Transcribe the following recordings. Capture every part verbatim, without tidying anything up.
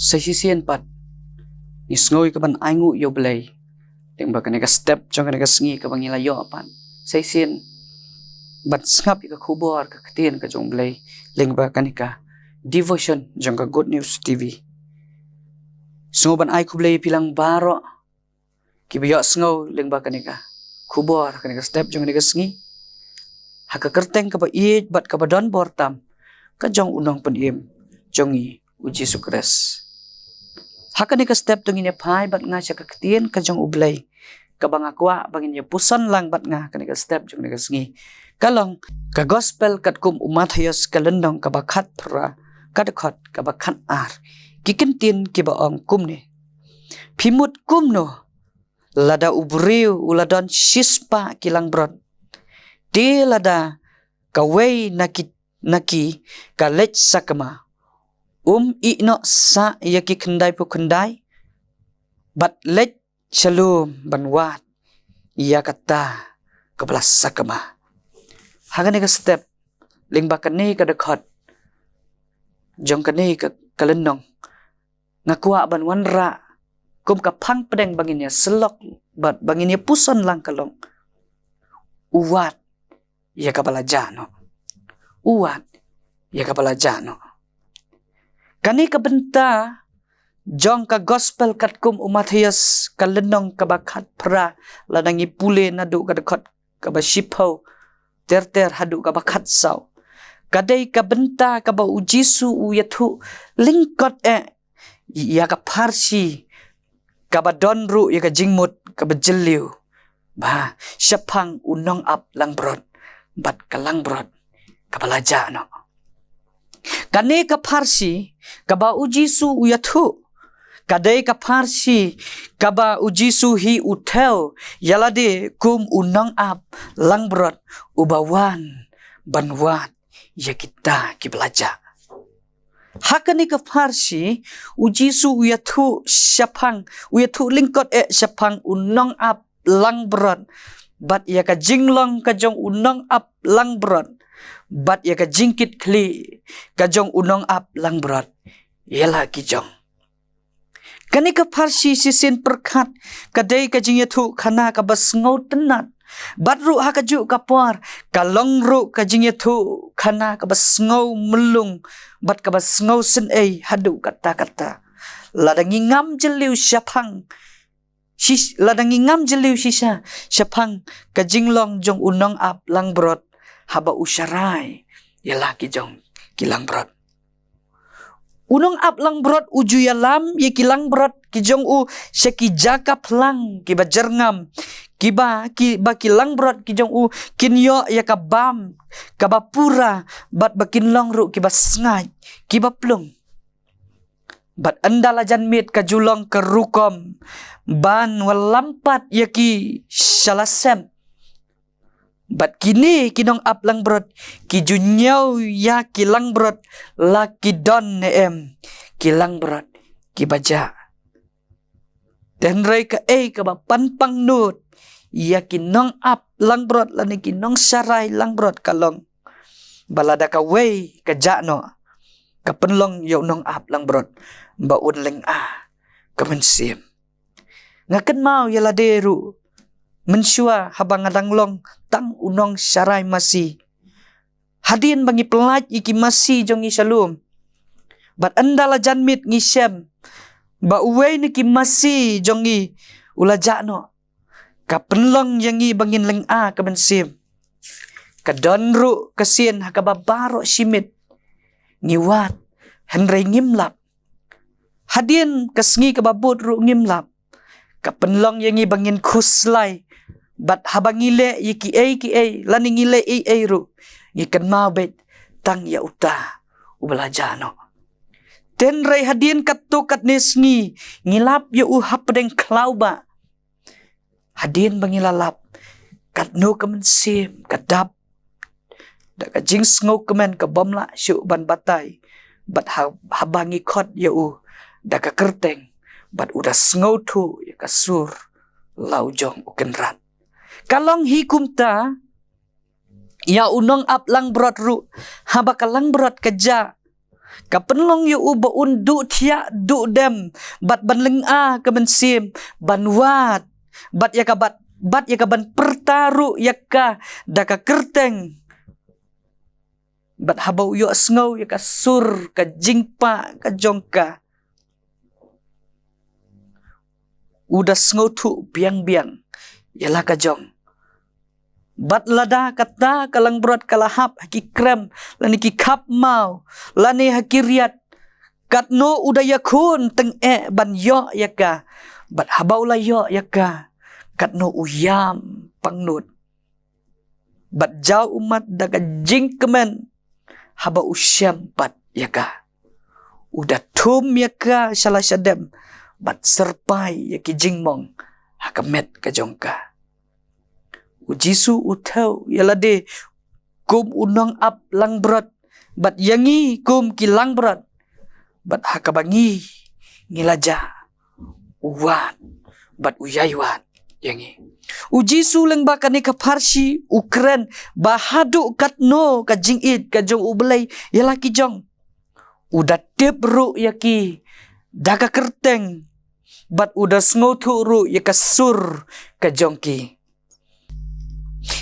Sa shisien pat, ngi sngew ïa ka ban ainguh ïa U Blei lyngba kane ka step jong kane ka sngi kaba ngi la ïoh pat. Sa shisien ban sngap ïa ka khubor ka ktien ka jong U Blei lyngba kane ka devotion jong ka Good News T V. Sngew ban ai khublei ïa phi lang baroh kiba ïohsngew lyngba kane ka khubor, kane ka step jong kane ka sngi, ha ka kyrteng kaba ïeit bad kaba don bor tam ka jong U Nongpynim jong ngi, U Jisu Khrist. Ha kane ka step to ngin ïa phai bad nga sha ka ktien ka jong U Blei, kaba nga kwah ba ngin ïa puson lang bad nga kane ka step jong kane ka sngi, ka long ka Gospel katkum u Mathaios, ka lynnong kaba khatphra, ka dkhot kaba khatar. Ki kyntien kiba ong kumne: Phi mut kumno, lada u briew u la don shispah ki langbrot, te lada kawei na ki, na ki ka leit sakma, um ïeh noh sah ïa ki khyndaiphew khyndai bad leit shalum ban wad ïa kata kaba la sakma? Ha kane ka step, lyngba kane ka dkhot jong kane ka, ka lynnong, nga kwah ban wanrah kum ka phang pdeng ba ngin ïa syllok bad ba ngin ïa puson lang, ka long: U wad ïa kaba la jah noh. U wad ïa kaba la jah noh. Kane ka bynta jong ka Gospel katkum u Mathaios, ka lynnong kaba khatphra, lada ngi pule naduh ka dkhot kaba shiphew ter ter haduh kaba khatsaw, ka dei ka bynta kaba U Jisu u ïathuh lyngkot eh ïa ka pharshi kaba don ruh ïa ka jingmut kaba jylliew, ba shaphang u nongap langbrot bad ka langbrot kaba la jah noh. Kane ka pharshi kaba U Jisu u ïathuh, ka dei ka pharshi kaba U Jisu hi u thew ïa lade kum u nongap langbrot uba wan ban wad ïa kita kiba la jah. Ha kane ka pharshi, U Jisu u ïathuh shaphang, u ïathuh lyngkot eh shaphang u nongap langbrot bad ïa ka jinglong ka jong u nongap langbrot bad ïa ka jingkitkhlieh ka jong u nongap langbrot ïa la ki jong. Kane ka pharshi shisien pyrkhat ka dei ka jingïathuhkhana kaba sngewtynnad, bad ruh ha kajuh ka por ka long ruh ka jingïathuhkhana kaba sngewmyllung bad kaba sngewsynei haduh katta katta. Lada ngi ngam jylliew shaphang, shish-, lada ngi ngam jylliew shisha shaphang ka jinglong jong u nongap langbrot haba u sharai ïa la ki jong ki langbrot. U nongap langbrot u ju ïalam ïa ki langbrot ki jong u sha ki jaka phlang kiba jyrngam, kiba, kiba ki langbrot ki jong u kin ïoh ïa ka bam kaba pura bad ba kin long ruh kiba sngaid, kiba plung. Bad ynda la jan miet ka ju long ka rukom ban wallam pat ïa ki sha la sem. Bad kine ki nongap langbrot ki ju ñiew ïa ki langbrot la ki don ne em ki langbrot kiba jah. Te hynrei kaei kaba pynpang nud ïa ki nongap langbrot lane ki nongsharai langbrot ka long ba lada kawei ka jah noh, ka pynlong ïa u nongap langbrot ba un lynga ka mynsiem. Nga kynmaw ïa lade ruh mynshuwa haba nga dang long tang u nongsharai masi. Hadien ba ngi pyllait ïa ki masi jong ngi sha lum, bad ynda la jan miet ngi shem ba uwei na ki masi jong ngi u la jah noh, ka pynlong ïa ngi ba ngin lynga ka mynsiem. Ka don ruh ka sien ha kaba baroh shi miet ngi wad, hynrei ngim lap. Hadien ka sngi kaba bud ruh ngim lap. Ka pynlong ïa ngi ba ngin khuslai, bad haba ngi leh ïa kiei kiei lane ngi leh ei ei ruh, ngi kynmaw beit tang ïa uta uba la jah noh. Te hynrei hadien katto katne sngi ngi lap ïa u hapdeng khlaw ba. Hadien ba ngi la lap, katno ka mynsiem ka dap da ka jingsngewkmen ka bym lah shuh ban batai. Bad ha-, haba ngi khot ïa u da ka kyrteng, bad u da sngewthuh ïa ka sur la u jong u kynrad. Ka long hi kumta ïa u nongap langbrot ruh, haba ka langbrot ka jah, Ka pynlong ïa u ba un duh thiah duh dem, bad ban lynga ka mynsiem, ban wad, bad ïa ka bad, bad ïa ka ban pyrta ruh ïa ka da ka kyrteng. Bad haba u ïohsngew ïa ka sur ka jingpah ka jong ka, u da sngewthuh biang biang ïa la ka jong. Bad lada kata ka langbrot ka la hap ha ki krem, lane ki khap maw, lane ha ki riat, katno u da ïakhun tyngeh ban ïoh ïa ka. Bad haba u la ïoh ïa ka, katno u ïam pangnud. Bad jaw ummat da ka jingkmen haba u shem pat ïa ka. U da thum ïa ka sha la sha dem, bad syrpai ïa ki jingmong ha ka met ka jong ka. U Jisu u thew ïa lade kum u nongap langbrot, bad ïa ngi kum ki langbrot. Bad ha kaba ngi, ngi la jah, u wad, bad u ïai wad ïa ngi. U Jisu lyngba kane ka pharshi u kren ba haduh katno ka jingïeit ka jong U Blei ïa la ki jong. U da tip ruh ïa ki da ka kyrteng, bad u da sngewthuh ruh ïa ka sur ka jong ki.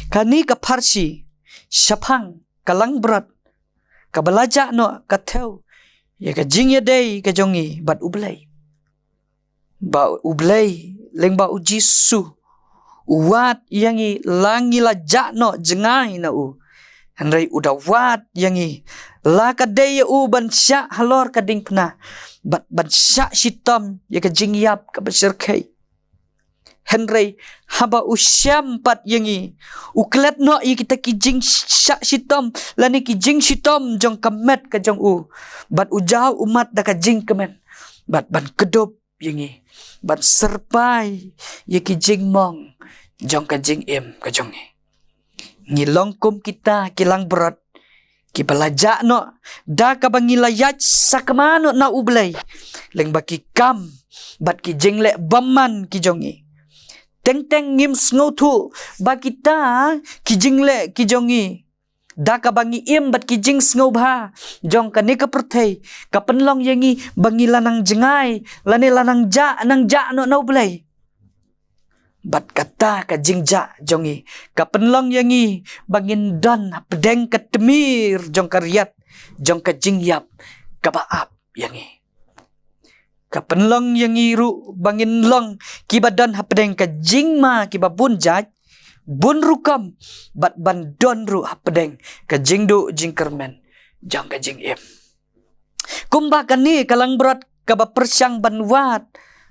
Kane ka pharshi shaphang ka langbrot kaba la jah noh ka thew ïa ka jingïadei ka jong ngi bad U Blei. Ba U Blei lyngba u Jisu u wad ïa ngi la ngi la jah noh jngai na u. Hynrei u da wad ïa ngi la ka dei ïa u ban shah halor ka diengphna, bad ban shah shitom ïa ka jingïap kaba shyrkhei. Hynrei haba u shem pat ïa ngi, u klet noh ïa kita ki jingshah shitom, lane ki jingshitom jong ka met ka jong u. Bad u jaw ummat da ka jingkmen, bad ban kdup ïa ngi, ban syrpai ïa ki jingmong jong ka jingim ka jong ngi. Ngi long kum kita ki langbrot kiba la jah noh da kaba ngi la ïaid sakma noh na U Blei lyngba ki kam bad ki jingleh bymman ki jong ngi. Teng teng ngim sngewthuh ba kita ki jingleh ki jong ngi, da kaba ngi im bad ki jingsngewbha jong kane ka pyrthei, ka pynlong ïa ngi ba ngi la nang jngai, lane la nang jah, nang jah noh na U Blei. Bad kata ka jingjah jong ngi ka pynlong ïa ngi ba ngin don hapdeng ka tmir jong ka riat jong ka jingïap kaba ap ïa ngi. Ka pynlong ïa ngi ruh ba ngin long kiba don hapdeng ka jingma kiba bun jait, bun rukom, bad ban don ruh hapdeng ka jingduh jingkyrmen jong ka jingim. Kumba kane ka langbrot kaba pyrshang ban wad,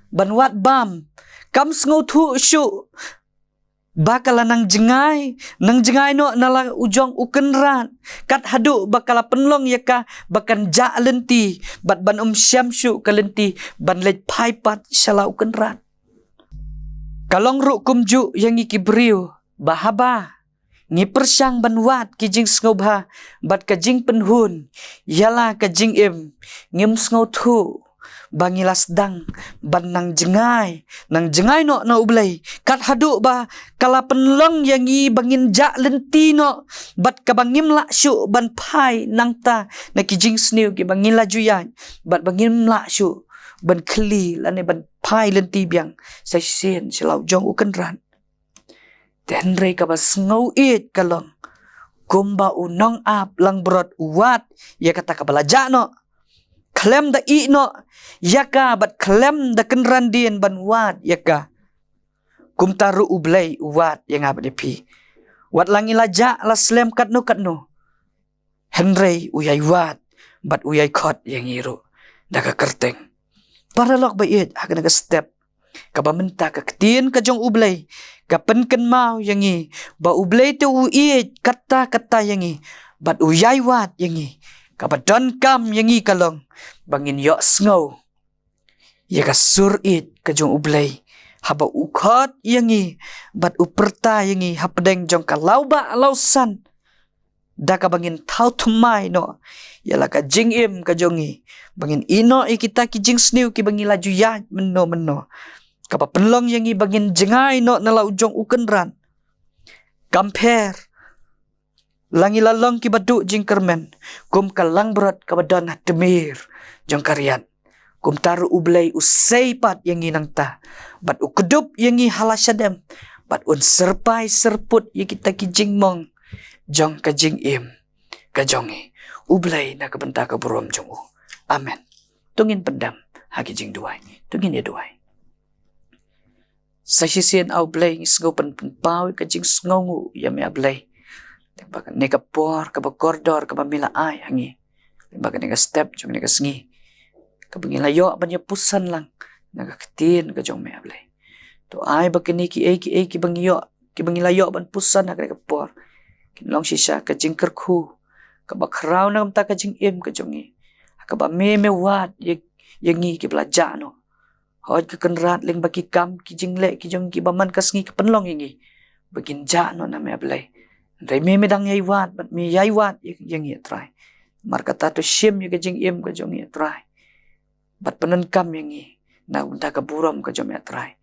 ban wad bam, kam sngewthuh shuh ba ka la nang jngai, nang jngai noh na la u jong u kynrad, kat haduh ba ka la pynlong ïa ka ba kan jah lynti, bad ban ym shem shuh ka lynti ban leit phai pat sha la u kynrad. Ka long ruh kumjuh ïa ngi ki briew, ba haba ngi pyrshang ban wad ki jingsngewbha bad ka jingpynhun ïa la ka jingim, ngim sngewthuh ba ngi la sdang ban nang jngai, nang jngai noh na U Blei, kat haduh ba ka la pynlong ïa ngi ba ngin jah lynti noh, bad kaba ngim lah shuh ban phai nangta na ki jingsniew kiba ngi la ju ïaid, bad ba ngim lah shuh ban khlieh lane ban phai lynti biang sa shisien sha la u jong u kynrad. Te hynrei kaba sngew ïeit ka long, kumba u nongap langbrot u wad ïa kata kaba la jah noh, khlem da ïeh noh ïa ka bad khlem da kynran dien ban wad ïa ka, kumta ruh U Blei u wad ïa nga bad ïa phi. Wat la ngi la jah la slem katno katno, hynrei u ïai wad bad u ïai khot ïa ngi ruh da ka kyrteng. Paralok ba ïeit, ha kane ka step kaba mynta, ka ktien ka jong U Blei ka pynkynmaw ïa ngi ba U Blei te u ïeit katta katta ïa ngi, bad u ïai wad ïa ngi. Kaba donkam ïa ngi ka long ba ngin ïohsngew ïa ka sur ïeit ka jong U Blei haba u khot ïa ngi, bad u pyrta ïa ngi hapdeng jong ka lawbah lawsan, da kaba ngin thaw thymmai noh ïa la ka jingim ka jong ngi, ba ngin ïeh noh ïa kita ki jingsniew kiba ngi la ju ïaid mynno mynno, kaba pynlong ïa ngi ba ngin jngai noh na la u jong u kynrad. Kam pher La ngi la long kiba duh jingkyrmen kum ka langbrot kaba don ha tmier jong ka riat, kumta ruh U Blei u sei pat ïa ngi nangta, bad u kdup ïa ngi ha la shadem, bad un syrpai syrput ïa kita ki jingmong jong ka jingim ka jong ngi. U Blei na ka bynta ka burom jong u. Amen. To ngin pyndem ha ki jingduwai. To ngin ïa duwai. Sa shisien A Blei, ngi sngew pyn-, pynpaw ka jingsngewnguh ïa me A Blei. Lyngba kane ka por kaba kordor kaba me la ai ha ngi, lyngba kane ka step jong kane ka sngi, kaba ngi la ïoh ban ïa puson lang na ka ktien ka jong me A Blei. To ai ba kine kiei kiei kiba ngi ïoh, kiba ngi la ïoh ban puson ha kane ka por, kin long shisha ka jingkyrkhu kaba khraw na ka bynta ka jingim ka jong ngi, kaba me me wad ïa, ïa ngi kiba la jah noh. Hooid ko Kynrad, lyngba ki kam ki jingleh ki jong ngi kiba man ka sngi, ka pynlong ïa ngi ba ngin jah noh na me A Blei. Hynrei me me dang ïai wad, bad me ïai wad ïa, ïa ngi A Trai. Namar kata to shim ïa ka jingim ka jong ngi A Trai, bad pyndonkam ïa ngi na ka bynta ka burom ka jong me A Trai.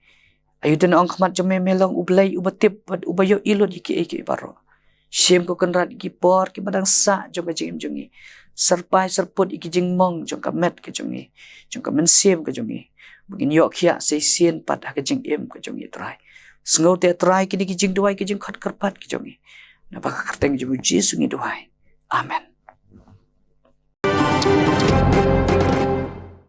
Ayu, to na ka khmat jong me, me long U Blei uba tip bad uba ïohi lut ïa kiei kiei baroh. Shim ko Kynrad ïa ki por kiba dang sah jong ka jingim jong ngi. Syrpai syrput ïa ki jingmong jong ka met ka jong ngi, jong ka mynsiem ka jong ngi, ba ngin ïoh khiah sa shisien pat ha ka jingim ka jong ngi A Trai. Sngewthuh A Trai kine ki jingduwai, ki jingkhot kyrpad ka jong ngi, na ka bynta ka kyrteng jong U Jisu ngi duwai. Amen.